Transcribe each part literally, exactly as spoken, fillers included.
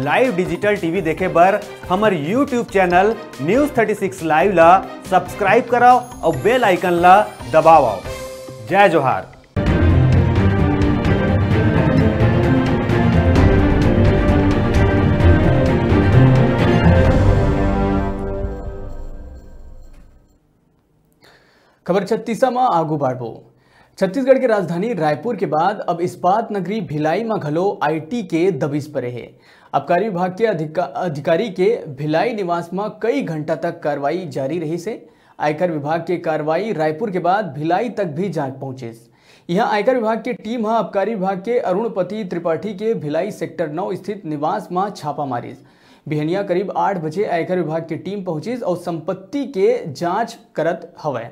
Live digital T V देखे बर हमर YouTube channel News thirty six Live ला subscribe करव अउ bell icon ला दबावव। जय जोहार। खबर छत्तीसा म आगू बाढ़बो। छत्तीसगढ़ के राजधानी रायपुर के बाद अब इस्पात नगरी भिलाई म घलो I T के दबिश परे हे। आबकारी विभाग के अधिका-, अधिकारी के भिलाई निवास म कई घंटा तक कार्रवाई जारी रहिस हे। आयकर विभाग के कार्रवाई रायपुर के बाद भिलाई तक भी जा पहुंचिस। इहां आयकर विभाग के टीम ह आबकारी विभाग के अरुणपति त्रिपाठी के भिलाई सेक्टर नौ स्थित निवास म छापा मारिस। बिहनिया करीब आठ बजे आयकर विभाग के टीम पहुंचिस अउ संपत्ति के जांच करत हवय।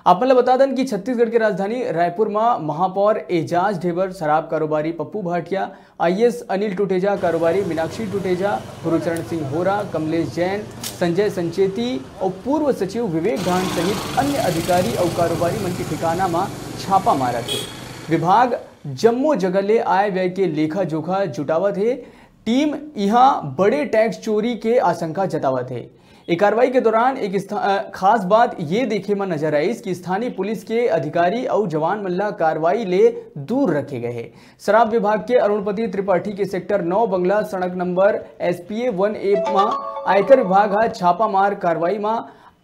आप मन ल बता दन कि छत्तीसगढ़ के राजधानी रायपुर म महापौर एजाज ढेबर, शराब कारोबारी Pappu Bhatia, I A S Anil Tuteja, कारोबारी मीनाक्षी टुटेजा, गुरुचरण सिंह होरा, कमलेश जैन, संजय संचेती अउ पूर्व सचिव विवेक ढांड सहित अन्य अधिकारी अउ कारोबारी मन के ठिकाना म छापा मारत हे। विभाग जम्मो जगह ले आय व्यय के लेखा जोखा जुटावत हे। टीम इहां बड़े टैक्स चोरी के आशंका जतावत हे। ए कार्रवाई के दौरान एक स्था-, अ, खास बात ये देखे म नजर आइस कि स्थानीय पुलिस के अधिकारी अउ जवान मन ला कार्रवाई ले दूर रखे गए हे। शराब विभाग के अरुणपति त्रिपाठी के सेक्टर नौ बंगला सड़क number S P A one A म आयकर विभाग ह छापामार कार्रवाई म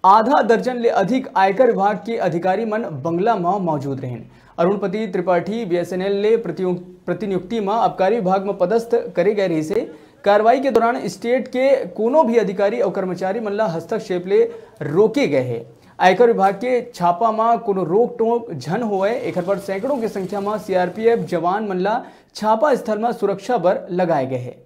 आधा दर्जन ले अधिक आयकर विभाग के अधिकारी मन बंगला म मौजूद रहिन। Arunpati Tripathi B S N L ले प्रतियो-, प्रतिनियुक्ति म आबकारी विभाग म पदस्थ करे गए रहिस हे। कार्रवाई के दौरान स्टेट के कोनो भी अधिकारी अउ कर्मचारी मन ला हस्तक्षेप ले रोके गए हे। आयकर विभाग के छापा म कोनो रोक टोक झन होवय, एखर बर सैकड़ों के संख्या म C R P F जवान मन ला छापा स्थल म सुरक्षा बर लगाए गए हे।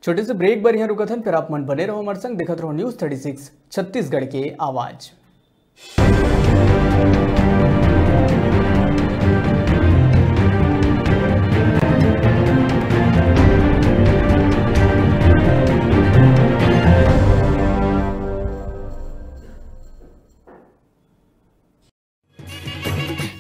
छोटे से ब्रेक बर यहाँ रुकत हन, फिर आप मन बने रहो हमारे संग, देखत रहो News thirty six छत्तीसगढ़ के आवाज।